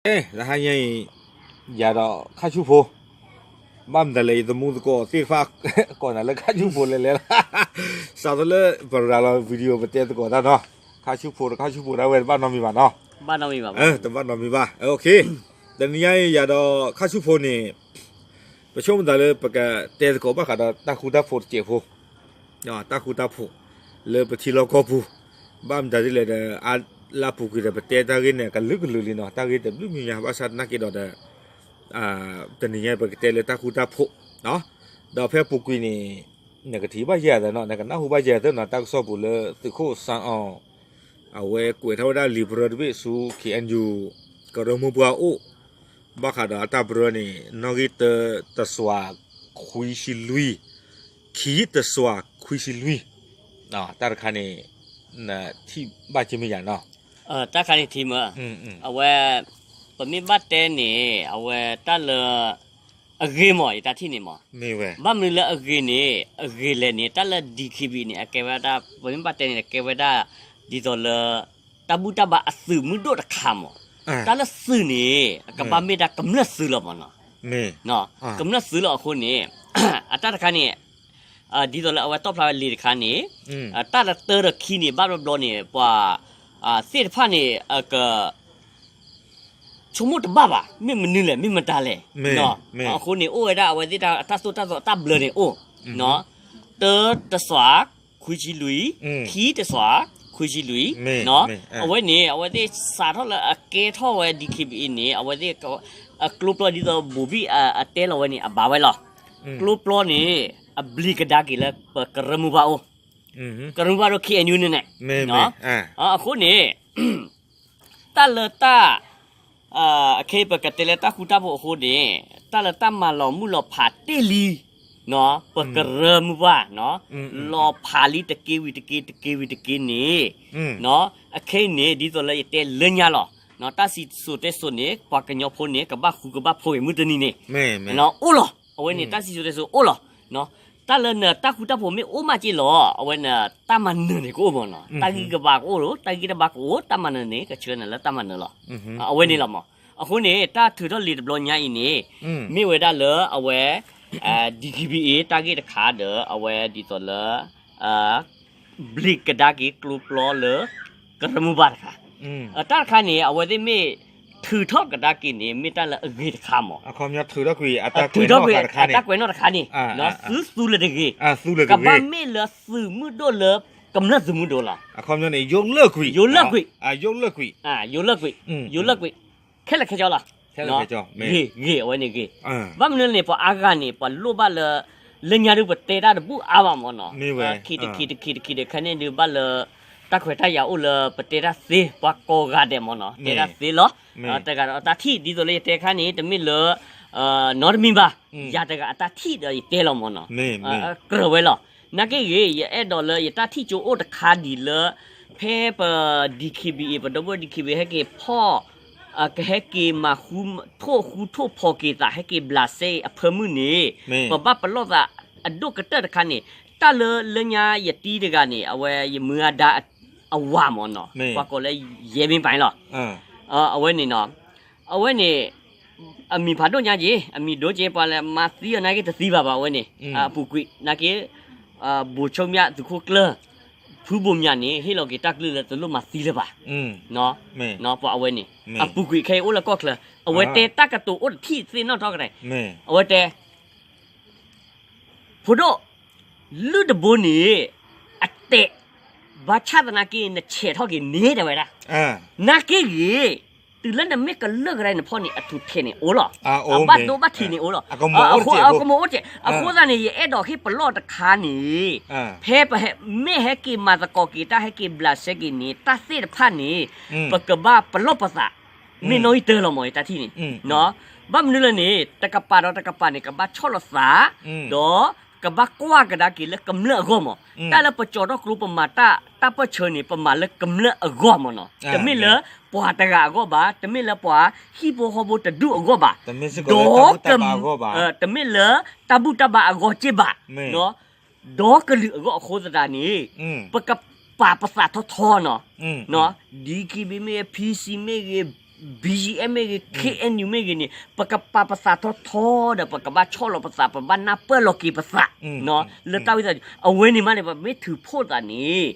အဲ တဟါညါအံၤ ယၤဒီးခါဆူဖိ ဘၣ်မတၤလဲၣ် ယသမူသကိးသ့ၣ်တဖၣ် ကိးနၤလၢခါဆူဖိလဲၤလဲၤလီၤ. စးထီၣ်လၢပရၤလီၤ video ပတဲသကိးတၢ်နီၤ, ခါဆူဖိဒီးခါဆူဖိဒၣ်ဝဲတဘၣ်နီတမံၤဘၣ်နီၤ, တဘၣ်နီတမံၤဘၣ်. တနံၤညါအံၤ ယၤဒီးခါဆူဖိန့ၣ် ပဆိကမိၣ်သးလၢပကတဲသကိးဘၣ်ဃးဒီးတၢ်ဃူတၢ်ဖိးတစဲးဖိ တၢ်ဃူတၢ်ဖိး လၢပထံလီၢ်ကီၢ်ပူၤ, ဘၣ်မတၤဒ်လဲၣ်ဒီး အါလၢအပူၤကွံာ်ဒီး ပတဲတၢ်ဂ့ၢ်န့ၣ် ကလုာ်ကလုာ်လံနီၤ, တၢ်ဂ့ၢ်တဘျုးမံၤမံၤ ဘၣ်ဆၣ်သနာ်က့ဒီး တနံၤညါပကတဲလၢတၢ်ဃူတၢ်ဖိး, ဒီးဖဲအပူၤကွံာ်န့ၣ် နကထံၣ်ဘၣ်ယၤသးနီၤ, နကနၢ်ဟူဘၣ်ယၤသးနီၤ, တၢ်ကစီၣ်ပူၤလၢသုးခိၣ်စၣ်အီၣ် အဝဲကွဲးထီၣ်ဝဲဒၣ်လံာ်ပရၢတဘ့ၣ်ဆူ ခ့ၣ်အဲၣ်ယူၣ် ကရၢမိၢ်ပှၢ်အိၣ်, ဘၣ်ဃးဒီးအတၢ်ပရၢန့ၣ် နီၣ်ဂံၢ်တၢ တစွၤခွံဆံလွံၢ်, ခံတစွၤခွံဆံလွံၢ်, တၢ်တခါန့ၣ် နထံၣ်ဘၣ်က့မ့ၢ်ယၤနီၤ, တၢ်တခါန့ၣ်ထံၣ်မး, အဝဲ ပမ့ၢ်ဘၣ်တဲန့ၣ် အဝဲတၢ်လၢ အဂ့ၤမး ယတၢ်ထံၣ်န့ၣ်မး, ဘၣ်မနုၤလၢအဂ့ၤန့ၣ် အဂ့ၤလဲၣ်န့ၣ် တၢ်လၢ DKBA န့ၣ် အကဲဝဲဒၣ် ပမ့ၢ်ဘၣ်တဲန့ၣ် ကဲဝဲဒၣ် ဒ်သိးလၢ တၢ်ဘူၣ်တၢ်ဘါအသုးမုၢ်ဒိၣ်တခါမး, တၢ်လၢသုးန့ၣ် အကဘၣ်မ့ၢ်ဒၣ်ကမျၢၢ်သုးလီၤမးနီၤ, ကမျၢၢ်သုးလီၤအဃိန့ၣ် အတၢ်တခါန့ၣ် ဒ်သိးလၢအဝဲတီၣ်ဖျါဝဲလံာ်တခါန့ၣ် တၢ်တတၢဒီးခံန့ၣ် ဘၣ်ဘျီဘျီန့ၣ် ပှၤသ့ၣ်တဖၣ်န့ၣ် အက ဆိကမိၣ်တဘၣ်ဘၣ် မ့ၢ်မနုၤလဲၣ် မ့ၢ်မတၤလဲၣ်, အဃိန့ၣ် အိၣ်ဝဲဒၣ်အဝဲသ့ၣ်တၢ်သိၣ်တၢ်သီအတၢ်ဘျၢန့ၣ်အိၣ်, တၢတစွၤ ခွံဆံလွံၢ်, ခံတစွၤ ခွံဆံလွံၢ်, အဝဲန့ၣ် အဝဲသ့ၣ်စးထီၣ်လၢအကဲထီၣ်ဝဲ DKBA န့ၣ် အဝဲသ့ၣ် အကျိပျီဒ်သိး ဘိၤဘံၣ်အတဲလီၤဝဲန့ၣ် အဘၣ်ဝဲလီၤ, ကျိပျီန့ၣ် အဘျံးကဒါက့ၤလၢပကရၢမိၢ်ပှၢ်အိၣ်, ကရၢမိၢ်ပှၢ်ဒိၣ် ခ့ၣ်အဲၣ်ယူၣ်န့ၣ်န့ၣ်, အဃိန့ၣ် တၢ်လၢတၢ် အခဲအံၤပကတဲလၢတၢ်ဃူတၢ်ဖိးအဃိန့ၣ် တၢ်လၢတၢ်မၤလီၤမုၢ်လီၤဖးတ့ၢ်လံ ပကရၢမိၢ်ပှၢ် လီၤဖးလံတက့ဝံၤတက့တက့ဝံၤတက့န့ၣ်, အခဲအံၤန့ၣ် ဒ်သိးလၢယတဲလၢညါလီၤ, တၢ်စံၣ်စိၤတဲစိၤန့ၣ် ပှၤကညီဖိန့ၣ် ကဘၣ်ဃူကဘၣ်ဖိးက့ၤမုၢ်တနံၤန့ၣ် အိၣ်လီၤ, အဝဲန့ၣ် တၢ်စံၣ်စိၤတဲစိၤအိၣ်လီၤ, တၢ်လၢနတၢ်ဃူတၢ်ဖိးမ့ၢ်အိၣ်မးက့လီၤ အဝဲန့ၣ် တၢ်မၤနၢၤန့ၣ်ကအိၣ်မးနီၤ, တၢ်ဂံၢ်ကဘါကအိၣ်လီၤ, တၢ်ဂံၢ်တဘါကအိၣ်, တၢ်မၤနၢၤန့ၣ် ကဆှၢနၤလၢတၢ်မၤနၢၤလီၤ, အဝဲန့ၣ်လီၤမး, အဃိန့ၣ် တၢ်ထုးထီၣ်လံာ်တဘျီညါအံၤန့ၣ် မ့ၢ်ဝဲဒၣ်လၢအဝဲ DKBA တၢ်ဂ့ၢ်တခါဒီး အဝဲဒ်သိးလၢ ဘျံးကဒါက့ၤကျိပျီလၢ ကရၢမိၢ်ပှၢ်တခါ, တၢ်တခါန့ၣ် အဝဲသ့ၣ်မ့ၢ်ထုးထီၣ်ကဒါက့ၤန့ၣ် မ့ၢ်တၢ်လၢအဂ့ၤတခါမး, ထုးထီၣ်ကွံာ် အတၢ်ကွဲးနီၣ်တခါန့ၣ် သုသူလၢတဂ့ၤ, ကဘၣ်မ့ၢ်လၢသုးမုၢ်ဒိၣ်လၢ ကမျၢၢ်သုးမုၢ်ဒိၣ်လီၤ, ယိၤလၢာ်ကွံာ်, ယိၤလၢာ်ကွံာ်, ယိၤလၢာ်ကွံာ်, ခဲလၢာ်ခဲဆ့လီၤ, ဂ့ၤ ဂ့ၤ အဝဲန့ၣ်ဂ့ၤ, ဘၣ်မနုၤလဲၣ်န့ၣ် ပှၤအါဂၤန့ၣ် ပှၤလိၣ်ဘၣ်လၢ လၢညါဒုးပတဲတၢ်တဘူၣ်အါဘၣ်မးနီၤ, ခံတခံတခံတခံဒီး ခဲန့ၣ်ဒုးဘၣ်လၢ တၢ်ခွဲးတၢ်ယာ်အိၣ်လၢပတဲတၢ်သ့ ပှၤကိးဂၤဒဲးမးနီၤ တဲတၢ်သ့လီၤ, တဂၤဒီးအတၢ်ထံၣ် ဒ်သိးလၢယတဲခါန့ၣ် တမ့ၢ်လၢ နီတမံၤဘၣ်, ယၤတဂၤအတၢ်ထံၣ်ဒီးယတဲလီၤမးနီၤ, ကြၢးဝဲလီၤ, နာ်က့ဂ့ၤ ယအဲၣ်ဒိးလၢယတၢ်ထံၣ်ကၠိအိၣ်တခါဒ်လၢ ဖဲပ DKBA ပဒီပုၢ်ဝဲၢ် DKBA ဟဲက့ၤဖီၣ် ကဟဲက့ၤမၤဃူ ထိၣ်ဃူထိၣ်ဖိးက့ၤသး ဟဲက့ၤဘျးစဲအံၤအဖၢမုၢ်န့ၣ် ပဘၣ်ပလီၢ်သးအဒိၣ်ကတၢၢ်တခါန့ၣ် တၢ်လၢလၢညါယတံၤတဂၤန့ၣ် အဝဲယမုၢ်အဒါအဝၤမးနီၤ ပှၤကိးလၢယဲမ့ၢ်ပၢ်လီၤ, အဝဲန့ၣ်နီၤ အဝဲန့ၣ် အမံၤဖးဒိၣ်ညါက့ၤ အမံၤဒိၣ်က့ၤ ပှၤလဲၤမၤသံအီၤနာ်က့တသံဘၣ်ဘၣ် အဝဲန့ၣ် အပူၤကွံာ်နာ်က့ ဘိးဆိမၠၣ်သုးခိၣ်ကျၢၢ် ဖုဘိးမၠၣ်န့ၣ် ဟ့ၣ်လီၤက့ၤတၢ်ကလုၢ်လၢတလိၣ်မၤသံလၢၤဘၣ်, ပှၤအဝဲန့ၣ် အပူၤကွံာ်ခဲအံၤအိၣ်လၢကီၢ်ချၢ အဝဲတဲတၢ်ကတိၤအိၣ်တထံၣ်သ့ၣ်နီၣ်ထီၣ်ကတၢၢ် အဝဲတဲ ဖိဒိၣ် လုၢ်တဘိန့ၣ် အတဲာ် ဘၣ်ဆၣ်သနာ်က့ နဆဲးထီၣ်က့ၤန့ၣ်တဲဝဲဒၣ်, နာ်က့ဂ့ၤ တုၤလၢနမ့ၢ်ကလၢၢ်ကဒါနဖီၣ်န့ၣ် အထူးထဲန့ၣ်အိၣ်လီၤ, အဘၣ်ဒိဘၣ်ထံးန့ၣ်အိၣ်လီၤ, အကမီၤအိၣ်တစဲး, အဃိသတးန့ၣ် ယအဲၣ်ဒိးဟ့ၣ်ပလီၢ်တခါန့ၣ် ဖဲပမ့ၢ်ဟဲက့ၤမၤသကိးက့ၤတၢ် ဟဲက့ၤဘျးစဲက့ၤန့ၣ် တၢ်သ့ၣ်တဖၣ်န့ၣ် ပကဘၣ်ပလီၢ်ပသး မ့ၢ်နီၣ်ဂံၢ်တၢလီၤမး ယတၢ်ထံၣ်န့ၣ်, ဘၣ်မနုၤလဲၣ်န့ၣ် တကပၤဒီးတကပၤန့ၣ် ကဘၣ်ဆီၣ်လီၤသး ဒီးကဘၣ်ကွၢ်ကဒါက့ၤလၢကမျၢၢ်အဂီၢ်မး, တၢ်လၢပကၠီၤထီၣ်ကျိပမၤတၢ် တၢ်ပၢၢ်ဆၢန့ၣ် ပမၤလၢကမျၢၢ်အဂီၢ်မးနီၤ, တမ့ၢ်လၢပှၤတဂၤအဂီၢ်ဘၣ်, တမ့ၢ်လၢပှၤဟံၣ်ဖိဃီဖိတဒူၣ်အဂီၢ်ဘၣ်, ဒီး တမ့ၢ်လၢတၢ်ဘူၣ်တၢ်ဘါအဂီၢ်က့ဘၣ်, ဒီးကလုာ်အဂီၢ်အဃိသတးန့ၣ် ပကပာ်ပသးထီထီနီၤ, DKBA မ့ၢ်ဂ့ၤ PC မ့ၢ်ဂ့ၤ BGF မ့ၢ်ဂ့ၤ KNU မ့ၢ်ဂ့ၤန့ၣ် ပကပာ်ပသးထီထီဒီး ပကဘၣ်ဆီၣ်လီၤပသး ပဘၣ်နၢ်ပၢၢ်လီၤက့ၤပသး လၢတၢ်ဝံသးစူၤ အဝဲန့ၣ်မးန့ၣ် ပမ့ၢ်ထုးဖှိၣ်သးန့ၣ်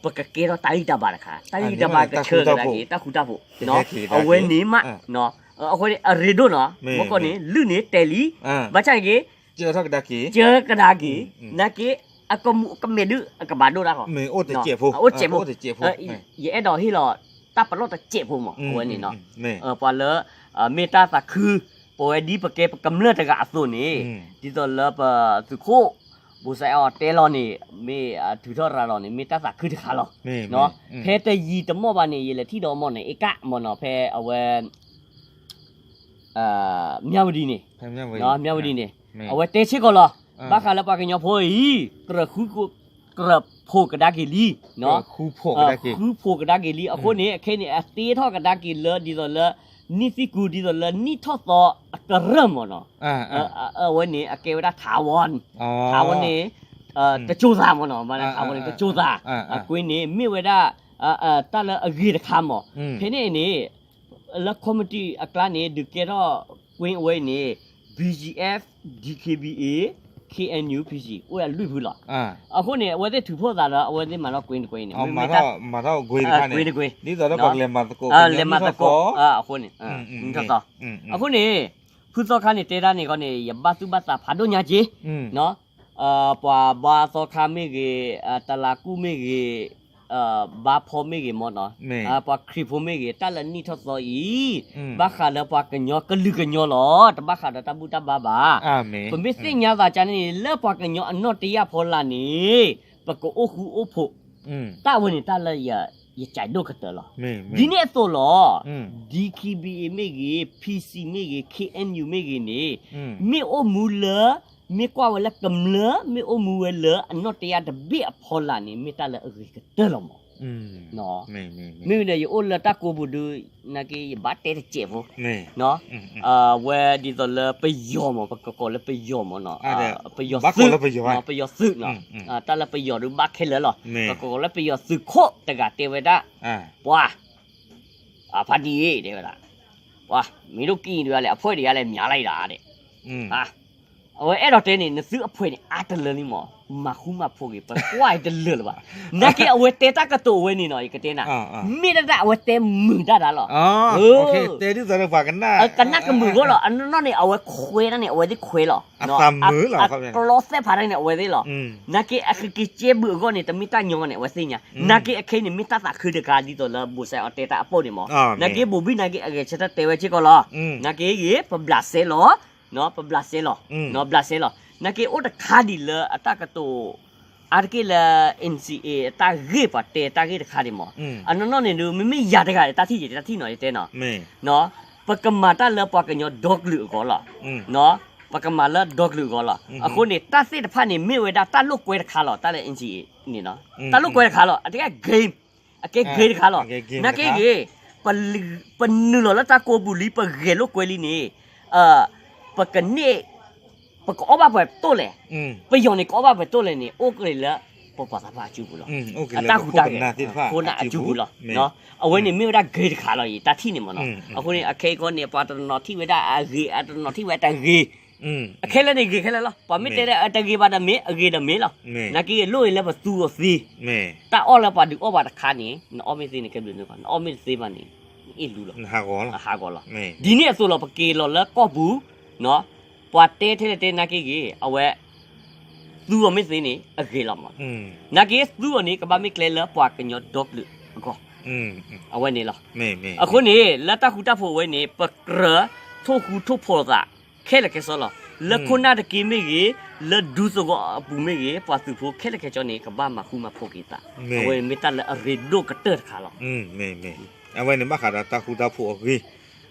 ပကကဲထီၣ်တၢ်ဂံၢ်တၢ်ဘါတခါ တၢ်ဂံၢ်တၢ်ဘါကဆၢကဒါက့ၤ တၢ်ဃူတၢ်ဖိး အဝဲန့ၣ်မး အဃိန့ၣ် အရ့ဒိၣ်နီၤ မ့ၢ်ကီၢ်န့ၣ် လုၢ်န့ၣ်တဲာ်လံ ဘၣ်ဆၣ်က့ၤ ကဒါက့ၤ နာ်က့ၤ အကမူးကမဲာ်ဒုး အကဘၣ်ဒိၣ်တၢ်ဃီ အိၣ်တစဲးဖိ ယအဲၣ်ဒိးဟ့ၣ်လီၤ တၢ်ပလီၢ်တစဲးဖိမး အဝဲန့ၣ်နီၤ ပှၤလၢ မ့ၢ်တၢ်သးခု ပဝဲဒ်ပကဲပကမျၢၢ်တဂၤအသိးန့ၣ် ဒ်သိးလၢပသုးခိၣ် ဘိၣ်စဲးအီၤတဲလီၤန့ၣ် မ့ၢ်ထုးထီၣ်ရၤလီၤန့ၣ် မ့ၢ်တၢ်သးခုတခါလီၤ ဖဲတယံာ်တမီၢ်ဘၣ်န့ၣ် ယလဲၤထံၣ်ဒီးမီၢ်န့ၣ် အ့ကၣ်မီၢ်နီၤ ဖဲအဝဲ မၠၣ်ဝတံၤန့ၣ် မၠၣ်ဝတံၤန့ၣ် အဝဲတဲစ့ၢ်ကီးလီၤ ဘၣ်ဃးလၢပှၤကညီဖိအံၤ ကြၢးဃု ကြၢးဖိးကဒါက့ၤလံ ဃုဖိးကဒါက့ၤလံ အဃိန့ၣ် အခဲအံၤန့ၣ် အတ့ထီၣ်ကဒါက့ၤလၢဒ်သိးလၢ နံၣ်သံၣ်ကူ ဒ်သိးလၢနံၣ်ထီၣ်သီအကရၢၢ်မီၢ်နီၤ အဝဲန့ၣ် အကဲဝဲဒၣ် ထးဝီ ထးဝီန့ၣ် တကၠိသးမီၢ်နီၤ ထးဝီန့ၣ် တကၠိသး အကွ့န့ၣ် မ့ၢ်ဝဲဒၣ် တၢ်လၢအဂ့ၤတခါမီၢ် ဖဲန့ၣ်န့ၣ် လၢ committee အကျါန့ၣ် ဒုးကဲထီၣ်ကွ့အဝဲအံၤန့ၣ် BGF DKBA KNU PC အိၣ်ဒၣ်လွံၢ်ဖုလီၤ အဃိန့ၣ် အဝဲသ့ၣ်ထုးဖှိၣ်သးဒီး အဝဲသ့ၣ်မၤထီၣ်ကွ့တကွ့န့ၣ် မ့ၢ်မ့ၢ်တၢ် ကွ့တကွ့ ဒ်သိးလၢပှၤကလဲၤမၤသကိး လဲၤမၤသကိး အဃိန့ၣ် ထီၣ်သီ အဃိန့ၣ် ဖုသီခါန့ၣ် တဲတၢ်န့ၣ်ခီန့ၣ် ယဘၣ်သူၣ်ဘၣ်သးဖးဒိၣ်ညါက့ ပှၤဘါသီခါမ့ၢ်ဂ့ၤ တလးကူၣ်မ့ၢ်ဂ့ၤ ဘါဖီမ့ၢ်ဂ့ၤမီၢ်နီၤ ပှၤခရံာ်ဖိမ့ၢ်ဂ့ၤ တၢ်လၢနံၣ်ထီၣ်သီအံၤ ဘၣ်ဃးလၢပှၤကညီကလုာ်ကညီလီၤ တဘၣ်ဃးဒီးတၢ်ဘူၣ်တၢ်ဘါဘၣ် ပမ့ၢ်သ့ၣ်ညါသးကန့ၣ် လၢပှၤကညီအနီၢ်တယၢ်ဖီလာ်န့ၣ် ပကအိၣ်ဃူအိၣ်ဖိး တၢ်ဝဲန့ၣ်တၢ်လၢယ ယကၢဒိၣ်ကတၢၢ်လီၤ ဒ်န့ၣ်အသိးလီၤ DKBA မ့ၢ်ဂ့ၤ PC မ့ၢ်ဂ့ၤ KNU မ့ၢ်ဂ့ၤန့ၣ် မ့ၢ်အိၣ်မူလၢ မ့ၢ်ကွၢ်ဝဲလၢကမျၢၢ် မ့ၢ်အိၣ်မူဝဲလၢအနီၢ်တယၢ်တဘ့ၣ်အဖီလာ်န့ၣ် မ့ၢ်တၢ်လၢအဂ့ၤကတၢၢ်လီၤမီၢ် မ့မ့ၢ်ဒီးယအိၣ်လၢတၢ်ကိးပူၤဒုး နာ်က့ယဘၣ်တဲတစဲးဖိ ဝဲဒ်သိးလၢပယီၤမီၢ် ပကကိးလၢပယီၤမီၢ်နီၤ ပယီၤသုး ပယီၤသုးနီၤ တၢ်လၢပယီၤဒုးဘၣ်ခဲလၢာ်လီၤ ပကကိးလၢပယီၤသုးခိၣ်တဂၤတဲဝဲဒၣ် ပှၤ ဖါတံၢ်တဲဝဲဒၣ် ပှၤ မ့ၢ်ဒိၣ်ကံၢ်ဒုးလဲၣ် အဖှဲၣ်ဒုးလဲၣ် မၠးလၢယဒၣ်ဒဲး အဝဲအဲၣ်ဒိးတဲန့ၣ် နသုအဖှဲၣ်န့ၣ် အါတလၢလံမီၢ် မၤဃူမၤဖိးက့ၤ ပကွၢ်တလၢာ်လၢၤဘၣ် နာ်က့အဝဲတဲတၢ်ကတိၤဝဲန့ၣ်နီၤ ယကတဲနၤ မ့ၢ်ဒၣ်ဒၣ်အဝဲတဲမုာ်ဒၣ်ဒၣ်လီၤ ကနၣ်ကမုာ်ဂီၢ်လီၤ အနီၢ်နီၢ်န့ၣ် အဝဲခွဲးတၢ်န့ၣ် အဝဲသ့ၣ်ခွဲးလီၤ အကျီသဲဖးတၢ်န့ၣ် အဝဲသ့ၣ်လီၤ နာ်က့အဃ့က့ၤကဲဘုးအဂီၢ်န့ၣ် တမ့ၢ်တၢ်ညီဘၣ်န့ၣ် အဝဲသ့ၣ်ညါ နာ်က့အခဲအံၤန့ၣ် မ့ၢ်တၢ်သးခုတခါ ဒ်သိးလၢဘိၣ်စဲးအီၤတဲတၢ်အပိၢ်န့ၣ်မီၢ် နာ်က့ဘိၣ်ဘံၣ်နာ်က့အဂဲၤဆၢထၢၣ်တဲဝဲစ့ၢ်ကီးလီၤ နာ်က့ဂ့ၤ ပဘျးစဲလီၤ ပဘျးစဲလီၤ ပဘျးစဲလီၤ နာ်က့အိၣ်တခါဒံးလၢအတၢ်ကတိၤ အါတက့ၢ်လၢ NCA အတၢ်ဂ့ၢ်ပှၤတဲတၢ်ဂ့ၢ်တခါဒံးမီၢ် အနီၢ်နီၢ်န့ၣ်ဒုး မ့မ့ၢ်ယၤတဂၤ တၢ်ထံၣ်ယတၢ်ထံၣ်နီၤ ယတဲနီၤ ပကမၤတၢ်လၢပှၤကညီဒီကလုာ်အဂီၢ်လီၤ ပကမၤလၢဒီကလုာ်အဂီၢ်လီၤ အဃိန့ၣ် တၢ်သ့ၣ်တဖၣ်န့ၣ် မ့ၢ်ဝဲဒၣ်တၢ်လိာ်ကွဲတခါလီၤ တၢ်လၢ NCA န့ၣ် တၢ်လိာ်ကွဲတခါလီၤ အတကဲ game အကဲ game တခါလီၤ နာ်က့ဂ့ၤ ပနုာ်လီၤလၢတၢ်ကိးပူၤလံ ပဂဲၤလိာ်ကွဲလံန့ၣ် ပကန့ၢ် ပကအီၣ်ဘၣ်ပှဲၤတိၢ်လဲၣ် ပယီၤန့ၣ် ကအီၣ်ဘၣ်ပှဲၤတိၢ်လဲၣ်န့ၣ် အိၣ်က့ၤလၢ ပပှၤသးပှၢ်အစုပူၤလီၤ အတၢ်ဟူးတၢ်ဂဲၤ ခိၣ်နၢ်အစုပူၤလီၤ အဝဲန့ၣ်မ့ၢ်ဝဲဒၣ် game တခါလီၤ ယတၢ်ထံၣ်န့ၣ်မီၢ်နီၤ အဃိန့ၣ် အခဲအံၤခီန့ၣ် ပှၤတနီၤထံၣ်ဝဲဒၣ်အဂ့ၤ အတနီၤထံၣ်ဝဲတၢ်ဂ့ၤ အခဲလၢာ်န့ၣ် ဂ့ၤခဲလၢာ်လီၤ ပှၤမ့ၢ်တဲဒီး အတဂ့ၤဘၣ်ဒီးမ့ၢ် အဂ့ၤဒီးမ့ၢ်လီၤ နာ်က့လိၣ်အံၤလၢပသူအီၤသ့ တၢ်အီၣ်လၢပှၤဒုးအီၣ်ဘၣ်တခါန့ၣ် နအီၣ်မ့ၢ်သ့န့ၣ် ကဲဘျုးန့ၢ်ပှၤ နအီၣ်မ့ၢ်တသ့ဘၣ်န့ၣ် နအ့ၣ်လူလီၤ ဟးဂီၤလီၤ ဒ်န့ၣ်အသိးလီၤ ပက့ၤလီၤလၢကီၢ်ပူၤ ပှၤတဲထဲလဲၣ်တဲနာ်က့ဂ့ၤ အဝဲ သူအီၤမ့ၢ်သ့န့ၣ် အဂ့ၤလီၤမီၢ် နာ်က့သူအီၤန့ၣ် ကဘၣ်မ့ၢ်ကျဲလၢပှၤကညီဒီကလုာ်အဂီၢ် အဝဲန့ၣ်လီၤ အဃိန့ၣ် လၢတၢ်ဃူတၢ်ဖိးအဝဲန့ၣ် ပကြၢးထိၣ်ဃူထိၣ်ဖိးသး ခဲလၢာ်ခဲဆ့လီၤ လၢခိၣ်နၢ်တက့ၢ်မ့ၢ်ဂ့ၤ လၢဒူသဝီအပူၤမ့ၢ်ဂ့ၤ ပှၤသုးဖိခဲလၢာ်ခဲဆ့န့ၣ် ကဘၣ်မၤဃူမၤဖိးက့ၤသး အဝဲမ့ၢ်တၢ်လၢအရ့ဒိၣ်ကတၢၢ်တခါလီၤ အဝဲန့ၣ်ဘၣ်ဃးဒီးတၢ်ဃူတၢ်ဖိးအဂ့ၢ်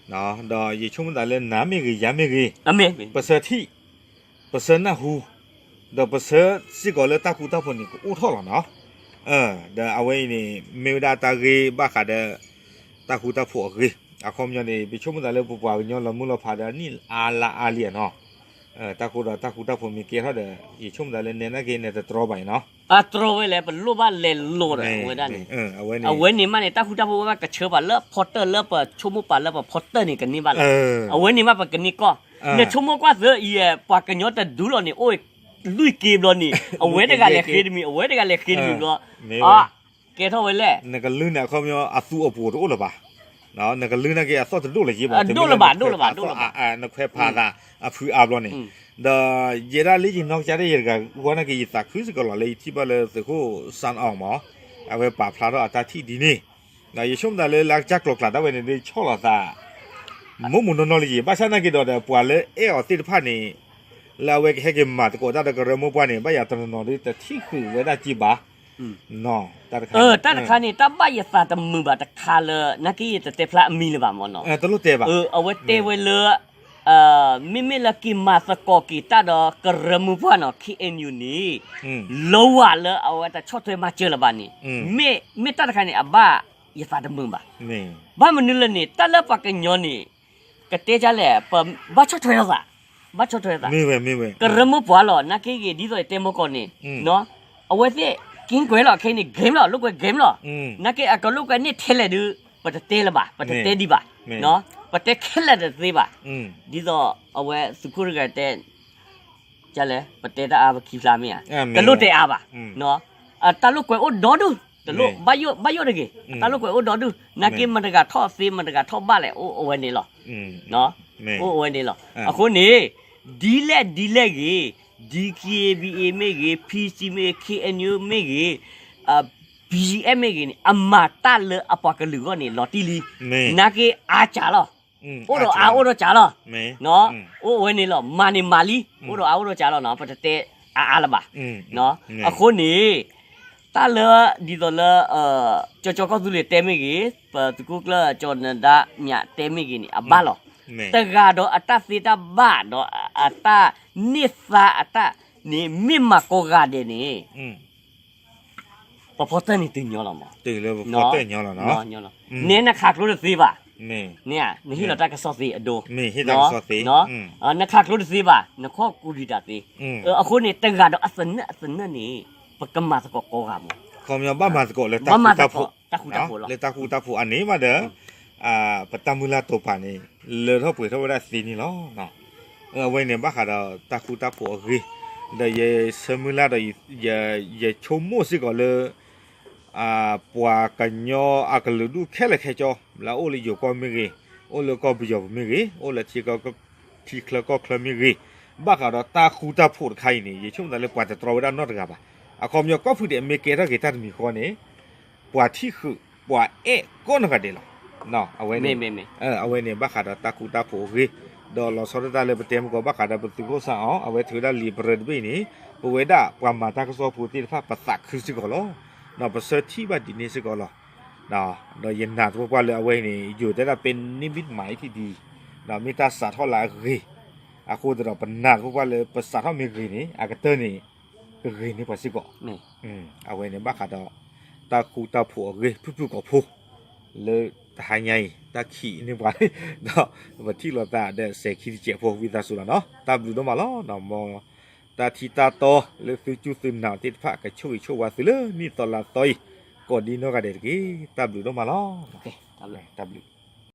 ဒီးယဆိကမိၣ်သးလၢနၤမ့ၢ်ဂ့ၤ ယၤမ့ၢ်ဂ့ၤ ပဆၢထံၣ် ပဆၢနၢ်ဟူ ဒီးပဆၢစ့ၢ်ကီးလၢတၢ်ဃူတၢ်ဖိးန့ၣ် ကအိၣ်ထီၣ်လီၤနီၤ ဒီးအဝဲအံၤန့ၣ် မ့ၢ်ဝဲဒၣ်တၢ်ဂ့ၢ်ဘၣ်ဃးဒီး တၢ်ဃူတၢ်ဖိးအဂ့ၢ် အခီပညီန့ၣ် ပဆိကမိၣ်သးလၢပပှၤကညီလီၤမုၢ်လီၤဖးဒီးနံၣ်အါလါအါလံနီၤ တၢ်ဃူဒီးတၢ်ဃူတၢ်ဖိးမ့ၢ်ကဲထီၣ်ဒီး ယဆိကမိၣ်သးလၢနဲနာ်က့ နဲတတြီဘၣ်အံၤနီၤ. အတြီဝဲလဲၣ် ပလိၣ်ဘၣ်လဲၤလိၤဒီး အဝဲဒၣ်န့ၣ် အဝဲန့ၣ်မးန့ၣ် တၢ်ဃူတၢ်ဖိးဝဲကဆၢပှၤလၢဖီတၢၢ်လၢပဆိကမိၣ်ပာ်လၢပဖီတၢၢ်န့ၣ် ကန့ၢ်ဘၣ်လီၤ. အဝဲန့ၣ်မးပကန့ၢ်ကီၢ်. နဆိကမိၣ်ကွၢ်သုအံၤ ပှၤကညီတဒူလီၤန့ၣ် အိၣ်လွံၢ်က့ဘျီန့ၣ် အဝဲတဂၤလဲၤဃ့တမံၤ အဝဲတဂၤလဲၤဃ့တမံၤဘျီ ကဲထီၣ်ဝဲလဲၣ်. နကလုၢ်န့ၣ်အခီပညီအသူအပူၤတအိၣ်လၢၤဘၣ်. နကလုၢ်နာ်က့အသီၣ်တဒိၣ်လၢၤဘၣ် ဒိၣ်လၢၤဘၣ် ဒိၣ်လၢၤဘၣ် ဒိၣ်လၢၤဘၣ် နခွဲးဖးသးအဖုအါဘျီန့ၣ် ဒီးယဲဒၣ်လၢယနီၢ်ကစၢ်ဒၣ်ယဲတဂၤအဂီၢ်နာ်က့ ယသးခုစ့ၢ်ကီးလီၤ လၢယထံၣ်ဘၣ်လၢသုးခိၣ်စၣ်အီမး အဝဲပာ်ဖျါထီၣ်အတၢ်ထံၣ်ဒ်န့ၣ် ယဆိကမိၣ်သးလၢလၢကစၢ်ကျိၤကျးဒၣ်ဝဲန့ၣ် ဒ်ဆီၣ်လီၤသး မိၢ်မိၢ်နီၢ်နီၢ်လၢယံၤ ဘၣ်ဆၣ်နာ်က့ဒီး ပှၤလၢအဲၣ်အီၤသ့ၣ်တဖၣ်န့ၣ် လၢအဝဲကဟဲက့ၤမၤသကိးတၢ်ဒီးကရၢမိၢ်ပှၢ်န့ၣ် ဘၣ်ယၤတနီၤနီၤဒ်တထံၣ်ဃုာ်ဝဲဒၣ်က့ဘၣ် တၢ်တခါန့ၣ် တၢ်ဘၣ်ယသးတမုာ်ဘၣ်တခါလၢ နာ်က့ယတတဲဖျါအမံၤလၢၤဘၣ်မ့ၢ်နီၤ တလိၣ်တဲဘၣ် အဝဲတဲဝဲလၢ မ့မ့ၢ်လၢက့ၤမၤသကိးက့ၤတၢ်ဒီးကရၢမိၢ်ပှၢ်နီၤ ခ့ၣ်အဲၣ်ယူၣ်န့ၣ် လၢဝၤလၢအဝဲတဆီၣ်ထွဲမၤစၢၤလၢၤဘၣ်န့ၣ် မ့ၢ်တၢ်တခါန့ၣ် အဘၣ်ယသးတမုာ်ဘၣ်. ဘၣ်မနုၤလဲၣ်န့ၣ် တၢ်လၢပှၤကညီန့ၣ် ကတဲဒ်လဲၣ် ပဘၣ်ဆီၣ်ထွဲလိာ်သး ဘၣ်ဆီၣ်ထွဲလိာ်သး ကရၢမိၢ်ပှၢ်လီၤ နာ်က့ဂ့ၤ ဒ်သိးယတဲမီၢ်ကီၢ်န့ၣ် အဝဲသ့ၣ် က့ကွဲးလီၤ ခဲအံၤန့ၣ် game လီၤ လိာ်ကွဲ game လီၤ နာ်က့အကလိာ်ကွဲန့ၣ်ထဲလဲၣ်ဒုး ပတတဲလၢၤဘၣ် ပတတဲဒံးဘၣ် ပတဲခဲလၢာ်တသ့ဘၣ် ဒ်သိးအဝဲသုးခိၣ်တဂၤတဲ ဒ်လဲၣ် ပတဲတၢ်အါပခံဖျါမ့ၢ်ဧါ တလိၣ်တဲအါဘၣ် တၢ်လိာ်ကွဲအိၣ်ဒီဒူၣ် တလိၣ် ဘၣ်ယိၣ်တဂ့ၤ တၢ်လိာ်ကွဲအိၣ်ဒီဒူၣ် နာ်က့မတဂၤထီၣ်သ့ မတဂၤထီၣ်ဘၣ်လဲၣ် အိၣ်အဝဲန့ၣ်လီၤ အိၣ်အဝဲန့ၣ်လီၤ အဃိန့ၣ် ဒ်လဲၣ်ဒ်လဲၣ်ဂ့ၤ ဒ် ခ့ၣ်အဲၣ်ယူၣ် မ့ၢ်ဂ့ၤ ဖံစံ မ့ၢ်ဂ့ၤ ခ့ၣ်အဲၣ်ယူၣ် မ့ၢ်ဂ့ၤ ဘံၣ်အဲၣ် မ့ၢ်ဂ့ၤန့ၣ် အမၤတၢ်လၢအပှၤကလုာ်အဂီၢ်န့ၣ် လီၤတံၢ်လံ နာ်က့အါစှၤလီၤ အိၣ်ဒီးအါအိၣ်ဒီးစှၤလီၤ အိၣ်အဝဲန့ၣ်လီၤ မၤန့ၣ်မၤလံ အိၣ်ဒီးအါအိၣ်ဒီးစှၤလီၤနီၤ ပတတဲအါအါလၢၤဘၣ် အဃိန့ၣ် တၢ်လၢ ဒ်သိးလၢ ကၠီကၠီကီၢ်သူလ့ၤတဲမ့ၢ်ဂ့ၤ ပသုးခိၣ်ကျၢၢ်ကၠီနဒါမၠးတဲမ့ၢ်ဂ့ၤန့ၣ် အဘၣ်လီၤ တဂၤဒီးအတၢ်သ့တၢ်ဘၣ်ဒီးအတၢ်န့ၢ်သါအတၢ်န့ၣ် မ့ၢ်မၤကိးဂၤဒဲးန့ၣ် ပဖီတၢၢ်န့ၣ်တုၤညီလီၤမး နဲနခးကျိတသ့ဘၣ် နဟ့ၣ်လီၤတၢ်ကစီၣ်သ့အဒိ နခးကျိတသ့ဘၣ် နခီၣ်ကူဒံးတၢ်သ့ အဃိန့ၣ် တဂၤဒီးအသနၢၣ်အသနၢၣ်န့ၣ် ပကမၤသကိးကိးဂၤမး ခီပညီဘၣ်မၤသကိးလၢတၢ်ဃူတၢ်ဖိး လၢတၢ်ဃူတၢ်ဖိးအန့ၣ်မးဒီး ပတၢ်မုၢ်လၢ်တိာ်ပာ်န့ၣ် လၢထီၣ်ပှဲၤထီၣ်ဝဲဒၣ်သ့န့ၣ်လီၤ. အဝဲန့ၣ်ဘၣ်ဃးဒီးတၢ်ဃူတၢ်ဖိးအဂ့ၢ် ဒီးယဆၢမုၢ်လၢ်ဒီး ယဆိကမိၣ်စ့ၢ်ကီးလၢ ပှၤကညီအကလုာ်ဒူၣ်ခဲလၢာ်ခဲဆ့ လၢအအိၣ်လၢယိၤကီၢ်မ့ၢ်ဂ့ၤ, အိၣ်လၢကီၢ်ပယီၤပူၤမ့ၢ်ဂ့ၤ, အိၣ်လၢထံချၢကီၢ်ချၢမ့ၢ်ဂ့ၤ, ဘၣ်ဃးဒီးတၢ်ဃူတၢ်ဖိးတခါအံၤန့ၣ် ယဆိကမိၣ်သးလၢပှၤတတြီဝဲဒၣ်နီတဂၤဘၣ်. အခီပညီကီၢ်ဖုဒဲးမ့ၢ်ကဲထီၣ်က့ၤတၢ်တမံၤဃီန့ၣ် ပှၤထံၣ်ဃုာ် ပှၤအဲၣ်ကိးနီၢ်ဂၤဒဲးလီၤ. အဝဲန့ၣ် အဝဲန့ၣ်ဘၣ်ဃးဒီးတၢ်ဃူတၢ်ဖိးအဂ့ၢ်, ဒီးလီၤဆီဒၣ်တၢ်လၢပတဲမုၢ်ကီးဘၣ်ဃးဒီးပသုးခိၣ်စၣ်အီၤ အဝဲထုးဝဲဒၣ်လံာ်ပရၢတဘ့ၣ်န့ၣ် ပဝဲဒၣ်ပှၤမၤတၢ်ကစီၣ်ဖိသ့ၣ်တဖၣ် ပသးခုစ့ၢ်ကီးလီၤ. ဒီးပဆၢထံၣ်ဘၣ်ဒ်န့ၣ်စ့ၢ်ကီးလီၤ. ဒီးယနာ်သပှၢ်ပှၢ်လၢအဝဲအံၤန့ၣ် ယိၤတဲဒၣ်ပဲန့ၢ်ဘံၣ်မးအံၤထံၣ်ဒံး, ဒီးမ့ၢ်တၢ်စးထီၣ်လၢအဂ့ၤ, အဃိသတးဒီးပနာ်သပှၢ်ပှၢ်လၢပစးထီၣ်မ့ၢ်ဂ့ၤန့ၣ် အကတၢၢ်န့ၣ် ကဂ့ၤန့ၢ်ပှၤစ့ၢ်ကီး. အဝဲန့ၣ်ဘၣ်ဃးဒီး တၢ်ဃူတၢ်ဖိးအဂ့ၢ် ဖုၣ်ဖုၣ်ကိာ်ဖိ လၢတဟါညါအံၤ တၢ်ခံးန့ၢ်ပှၤ ဒီးပထံၣ်လိာ်သးဒီးစဲၤခံတစဲးဖိ ဝံသးစူၤလီၤနီၤ. တၢ်ဘျုးဒိၣ်မးလီၤ. မ်တၢ်ထံတၢ်တီလၢသုကၠူသုနၤသ့ၣ်တဖၣ်ကဆိၣ်ဂ့ၤဆိၣ်ဝါသုလၢနံၣ်သီလါသီအံၤ ကိးဒံနီၢ်ဂၤဒဲးတက့ၢ်. တၢ်ဘျုးဒိၣ်မးလီၤ. တၢ်ဘျုး